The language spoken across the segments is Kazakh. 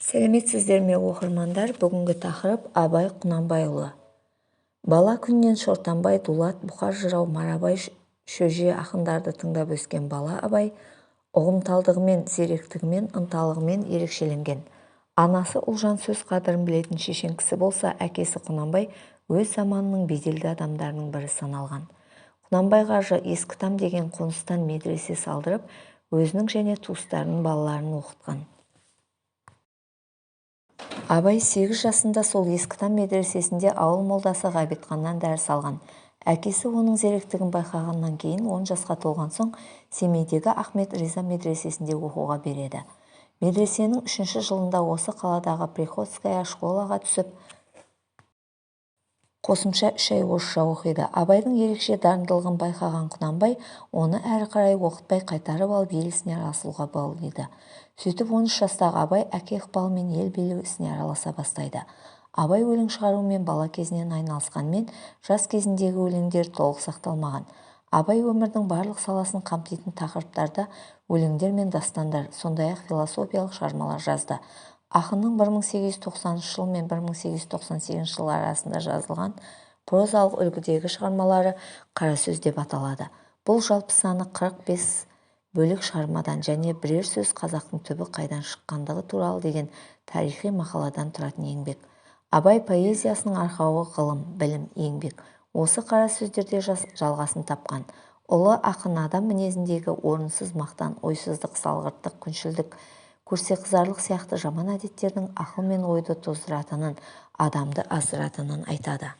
Сәлеметсіздер ме, оқырмандар! Бүгінгі тақырып: Абай Құнанбайұлы. Бала күнінен Шортанбай, Дулат, Бұқар жырау, Марабай, Шөже ақындарды тыңдап өскен бала Абай ұғымталдығымен, зеректігімен, ынталығымен ерекшеленген. Анасы Ұлжан сөз қадірін білетін шешен кісі болса, әкесі Құнанбай өз заманының беделді адамдарының бірі саналған. Құнанбай қажы Ескітам деген қоныстан медресе салдырып, өзінің және туыстарының балаларын оқытқан. Абай 8 жасында сол Ескітам медресесінде ауыл молдасы Ғабитханнан дәріс алған. Әкесі оның зеректігін байқағаннан кейін 10 жасқа толған соң Семейдегі Ахмет Риза медресесінде оқуға береді. Медресенің үшінші жылында осы қаладағы приходская школаға түсіп, қосымша 3 ай орысша оқиды. Абайдың ерекше дарындылығын байқаған Құнанбай оны әрі қарай оқытпай, қайтарып алып, ел ісіне араласуға баулиды. Сөйтіп, 13 жастағы Абай әке ықпалымен ел билеу ісіне араласа бастайды. Абай өлең шығарумен бала кезінен айналысқанымен, жас кезіндегі өлеңдері толық сақталмаған. Абай өмірдің барлық саласын қамтитын тақырыптарда өлеңдер мен дастандар, сондай-ақ философиялық шығармалар жазды. Ақынның 1890 жыл мен 1898 жыл арасында жазылған прозалық үлгідегі шығармалары «Қара сөз» деп аталады. Бұл жалпы саны 45 бөлек шығармадан және «Бірер сөз қазақтың түбі қайдан шыққандығы туралы» деген тарихи мақаладан тұратын еңбек. Абай поэзиясының арқауы ғылым, білім, еңбек. Осы қара сөздерде жалғасын тапқан. Ұлы ақын адам мінезіндегі орынсыз мақтан, ойсыздық, салғырттық, күншілдік, көрсеқызарлық сияқты жаман әдеттердің ақыл мен ойды тоздыратынын, адамды аздыратынын айтады.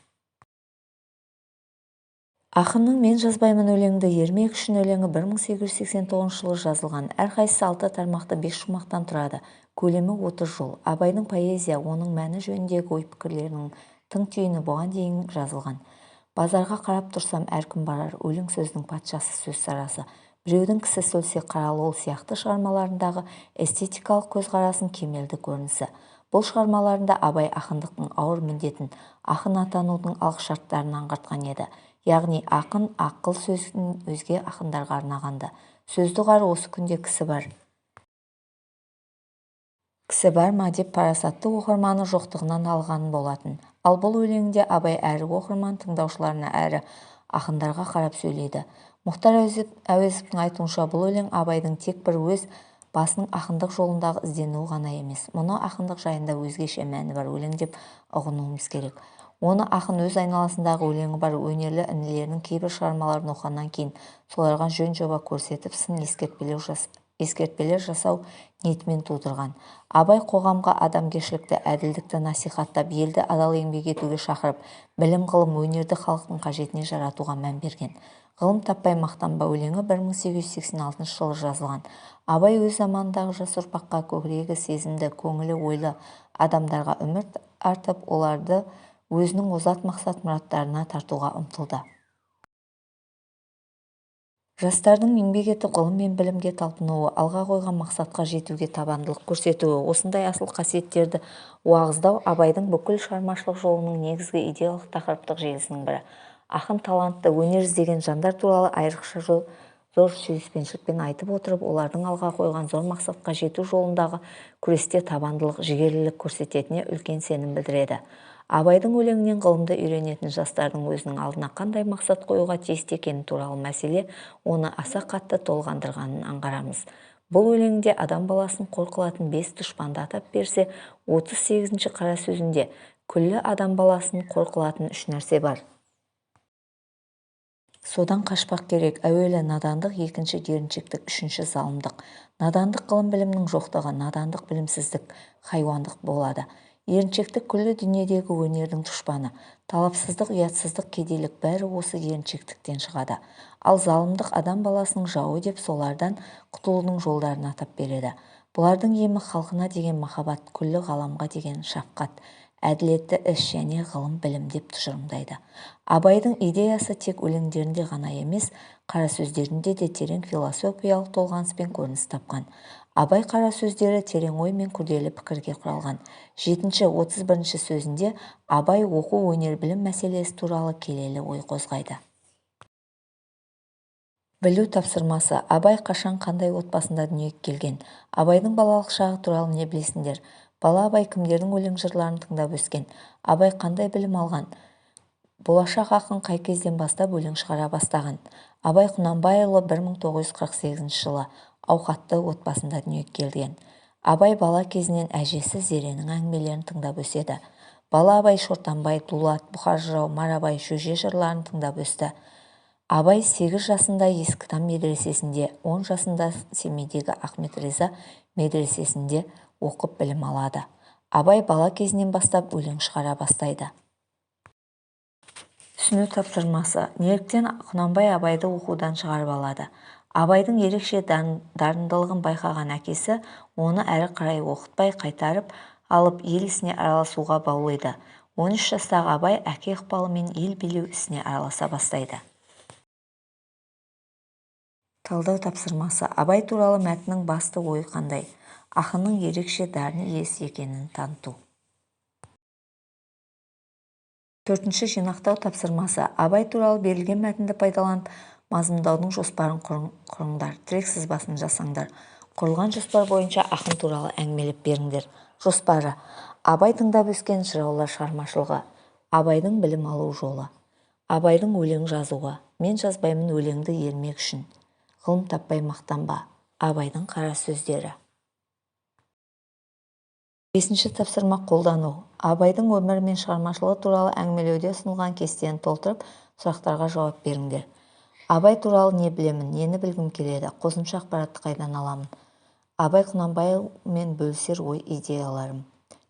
Ақынның «Мен жазбаймын өлеңді ермек үшін» өлеңі 1889 жылы жазылған. Әрқайсысы алты тармақты бес шумақтан тұрады. Көлемі 30 жол. Абайдың поэзия, оның мәні жөніндегі ой-пікірлерінің тың түйіні бұған дейін жазылған «Базарға қарап тұрсам, әркім барар», «Өлең сөздің патшасы, сөз сарасы», «Біреудің кісісі өлсе, қаралы ол» сияқты шығармаларындағы эстетикалық көзқарасының кемелді көрінісі. Бұл шығармаларында Абай ақындықтың ауыр міндетін, ақын атанудың алғышарттарын аңғартқан еді. Яғни ақын ақыл сөзін өзге ақындарға арнағанды. Сөзді ұғар осы күнде кісі бар. Кісі бар ма деп парасатты оқырманы жоқтығынан алған болатын. Ал бұл өлеңінде Абай әрі оқырман тыңдаушыларына, әрі ақындарға қарап сөйлейді. Мұхтар Әуезовтің айтуынша, бұл өлең Абайдың тек бір өз басының ақындық жолындағы ізденуі ғана емес. Мұны ақындық жайында өзгеше мәні бар өлең деп ұғынуымыз керек. Оны ақын өз айналасындағы өлеңі бар өнерлі інілерінің кейбір шығармаларын оқығаннан кейін соларға жөн-жоба көрсетіп, сын ескертпелер жасау ниетімен тудырған. Абай қоғамға адамгершілікті, әділдікті насихаттап, елді адал еңбек етуге шақырып, білім, ғылым, өнерді халықтың қажетіне жаратуға мән берген. «Ғылым таппай мақтанба» өлеңі 1886 жылы жазылған. Абай өз заманындағы жас ұрпаққа, көкірегі сезімді, көңілі ойлы адамдарға үміт артып, оларды өзінің озат мақсат-мұраттарына тартуға ұмтылды. Жастардың еңбек етіп, ғылым мен білімге талпынуы, алға қойған мақсатқа жетуге табандылық көрсетуі, осындай асыл қасиеттерді уағыздау Абайдың бүкіл шығармашылық жолының негізгі идеялық тақырыптық желісінің бірі. Ақын талантты, өнер іздеген жандар туралы айрықша зор сүйіспеншілікпен айтып отырып, олардың алға қойған зор мақсатқа жету жолындағы күресте табандылық, жігерлілік көрсететініне үлкен сенім білдіреді. Абайдың өлеңінен ғылымды үйренетін жастардың өзінің алдына қандай мақсат қоюға тиісті екені туралы мәселе оны аса қатты толғандырғанын аңғарамыз. Бұл өлеңде адам баласын қор қылатын бес дұшпанды атап берсе, 38-ші қара сөзінде күллі адам баласын қор қылатын үш нәрсе бар. Содан қашпақ керек. Әуелі надандық, екінші еріншектік, үшінші залымдық. Надандық ғылым-білімнің жоқтығы, надандық білімсіздік, хайуандық болады. Еріншектік күллі дүниедегі өнердің дұшпаны. Талапсыздық, ұятсыздық, кедейлік бәрі осы еріншектіктен шығады. Ал залымдық адам баласының жауы деп, солардан құтылудың жолдарын атап береді. Бұлардың емі халқына деген махаббат, күллі ғаламға деген шафқат, әділетті іс және ғылым білім деп тұжырымдайды. Абайдың идеясы тек өлеңдерінде ғана емес, қара сөздерінде де терең философиялық толғаныспен көрініс тапқан. Абай қара сөздері терең ой мен күрделі пікірге құралған. Жетінші, 31-ші сөзінде Абай оқу, өнер, білім мәселесі туралы келелі ой қозғайды. Білу тапсырмасы. Абай қашан, қандай отбасында дүниеге келген? Абайдың балалық шағы туралы не білесіңдер? Бала Абай кімдердің өлең-жырларын тыңдап өскен? Абай қандай білім алған? Болашақ ақын қай кезден бастап өлең шығара бастаған? Абай Құнанбайұлы 1948 жылы ауқатты отбасында дүниеге келген. Абай бала кезінен әжесі Зеренің әңгімелерін тыңдап өседі. Бала Абай Шортанбай, Дулат, Бұқар жырау, Марабай, Шөже жырларын тыңдап өсті. Абай 8 жасында Ескітам медресесінде, 10 жасында Семейдегі Ахмет Риза медресесінде оқып білім алады. Абай бала кезінен бастап өлең шығара бастайды. Түсіну тапсырмасы. Неліктен Құнанбай Абайды оқудан шығарып алады? Абайдың ерекше дарындылығын байқаған әкесі оны әрі қарай оқытпай қайтарып алып ел ісіне араласуға баулиды. 13 жастағы Абай әке ықпалымен ел билеу ісіне араласа бастайды. Талдау тапсырмасы. Абай туралы мәтіннің басты ойы қандай? Ақынның ерекше дарын иесі екенін таныту. Төртінші жинақтау тапсырмасы. Абай туралы берілген мәтінді пайдаланып, мазмұндаудың жоспарын құрыңдар, тірек сызбасын жасаңдар. Құрылған жоспар бойынша ақын туралы әңгімелеп беріңдер. Жоспары. Абай тыңдап өскен жыраулар шығармашылығы. Абайдың білім алу жолы. Абайдың өлең жазуы. Мен жазбаймын өлеңді ермек үшін. Ғылым таппай мақтанба. Абайдың қара сөздері. Бесінші тапсырма қолдану. Абайдың өмірі мен шығармашылығы туралы әңгімелеуде ұсынылған кестені толтырып, сұрақтарға жауап беріңдер. Абай туралы не білемін, нені білгім келеді, қосымша ақпаратты қайдан аламын? Абай Құнанбаймен бөлісер ой идеяларым.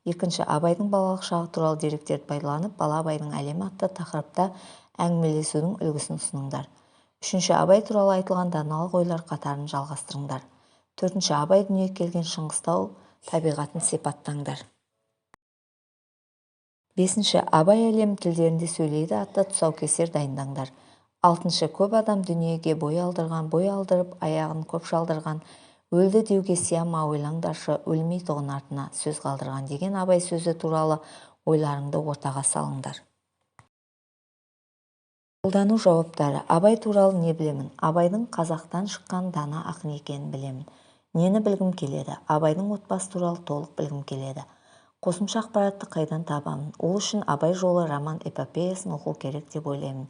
Екінші, Абайдың балалық шағы туралы деректерді пайдаланып, бала Абайдың әлемі атты тақырыпта әңгімелесудің үлгісін ұсыныңдар. Үшінші, Абай туралы айтылған даналық ойлар қатарын жалғастырыңдар. Төртінші, Абай дүниеге келген Шыңғыстау табиғатын сипаттаңдар. Бесінші, Абай әлем тілдерінде сөйлейді атты тұсаукесер дайындаңдар. Алтыншы, көп адам дүниеге бой алдырған, бой алдырып, аяғын көп шалдырған, өлді деуге сия ма ойлаңдаршы, өлмейтұғын артына сөз қалдырған деген Абай сөзі туралы ойларыңды ортаға салыңдар. Қолдану жауаптары. Абай туралы не білемін? Абайдың қазақтан шыққан дана ақын екенін білемін. Нені білгім келеді? Абайдың отбасы туралы толық білгім келеді. Қосымша ақпаратты қайдан табамын? Ол үшін Абай жолы роман эпопеясын оқу керек деп ойлаймын.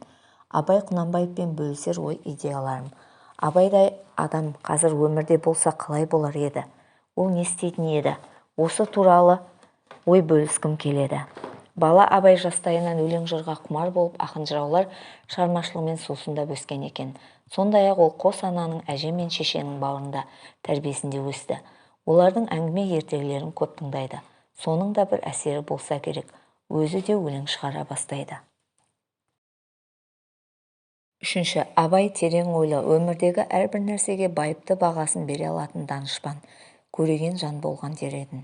Абай Құнанбаевпен бөлісер ой идеяларым. Абайдай адам қазір өмірде болса қалай болар еді? Ол не істейтін еді? Осы туралы ой бөліскім келеді. Бала Абай жастайынан өлең жырға құмар болып, ақын жыраулар шығармашылығымен сусындап өскен екен. Сондай-ақ ол қос ананың, әже мен шешенің бауырында тәрбиесінде өсті. Олардың әңгіме ертегілерін көп тыңдайды. Соның да бір әсері болса керек, өзі де өлең шығара бастайды. Үшінші, Абай терең ойлы, өмірдегі әрбір нәрсеге байыпты бағасын бере алатын данышпан, көреген жан болған дер едім.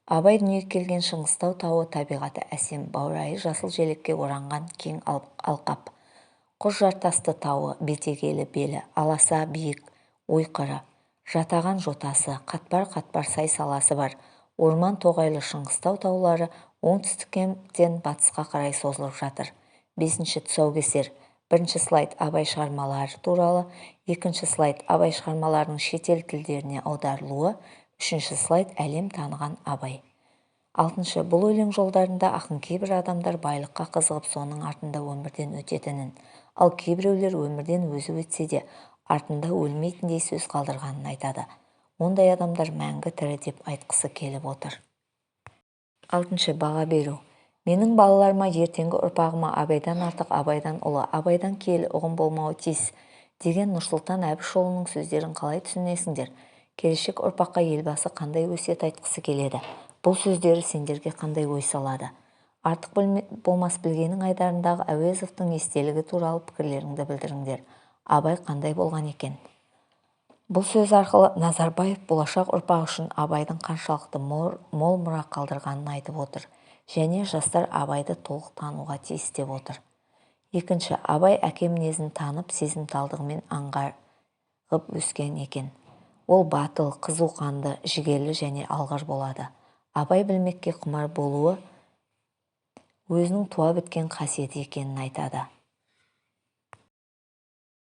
Абай дүниеге келген Шыңғыстау тауы табиғаты әсем, баурайы жасыл желекке оранған кең алқап. Құз жартасты тауы, бетегелі белі, аласа биік, ойқыры, жатаған жотасы, қатпар-қатпар сай саласы бар. Орман тоғайлы Шыңғыстау таулары оңтүстіктен батысқа қарай созылып жатыр. Бесінші тұсаукесер. Бірінші слайд Абай шығармалары туралы, екінші слайд Абай шығармаларының шетел тілдеріне аударылуы, үшінші слайд әлем таныған Абай. Алтыншы, бұл өлең жолдарында ақын кейбір адамдар байлыққа қызығып, соның артында өмірден өтетінін, ал кейбіреулер өмірден өзі өтсе де, артында өлмейтіндей сөз қалдырғанын айтады. Ондай адамдар мәңгі тірі деп айтқысы келіп отыр. Алтыншы, баға беру. Менің балаларыма, ертеңгі ұрпағыма Абайдан артық, Абайдан ұлы, Абайдан киелі ұғым болмауы тиіс деген Нұрсұлтан Әбішұлының сөздерін қалай түсінесіңдер? Келешек ұрпаққа елбасы қандай өсиет айтқысы келеді? Бұл сөздері сендерге қандай ой салады? Артық болмас білгенің айдарындағы Әуезовтің естелігі туралы пікірлеріңді білдіріңдер. Абай қандай болған екен? Бұл сөз арқылы Назарбаев болашақ ұрпақ үшін Абайдың қаншалықты мол мұра қалдырғанын айтып отыр. Және жастар Абайды толық тануға тиіс деп отыр. Екінші, Абай әке мінезін танып, сезімталдығымен аңғарып өскен екен. Ол батыл, қызу қанды, жігерлі және алғыр болады. Абай білмекке құмар болуы өзінің туа біткен қасиеті екенін айтады.